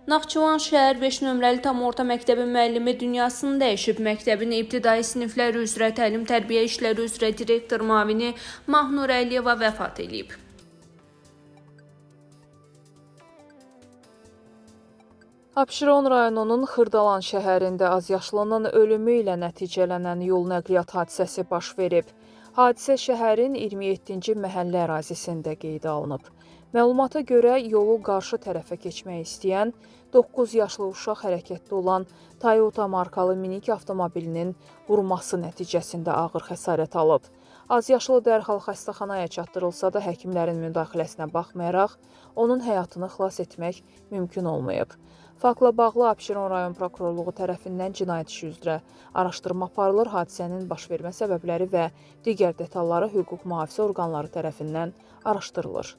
Naxçıvan şəhər 5 nömrəli tam orta məktəbin müəllimi dünyasını dəyişib. Məktəbin ibtidai sinifləri üzrə təlim-tərbiyə işləri üzrə direktor müavini Mahnur Əliyeva vəfat eləyib. Abşeron rayonunun Xırdalan şəhərində azyaşlının ölümü ilə nəticələnən yol nəqliyyat hadisəsi baş verib. Hadisə şəhərin 27-ci məhəllə ərazisində qeydə alınıb. Məlumata görə yolu qarşı tərəfə keçmək istəyən 9 yaşlı uşaq hərəkətdə olan Toyota markalı minik avtomobilinin vurması nəticəsində ağır xəsarət alıb. Azyaşlı dərhal xəstəxanaya çatdırılsa da həkimlərin müdaxiləsinə baxmayaraq onun həyatını xilas etmək mümkün olmayıb. Faktla bağlı Abşeron rayon prokurorluğu tərəfindən cinayət işi üzrə araşdırma aparılır. Hadisənin baş vermə səbəbləri və digər detalları hüquq mühafizə orqanları tərəfindən araşdırılır.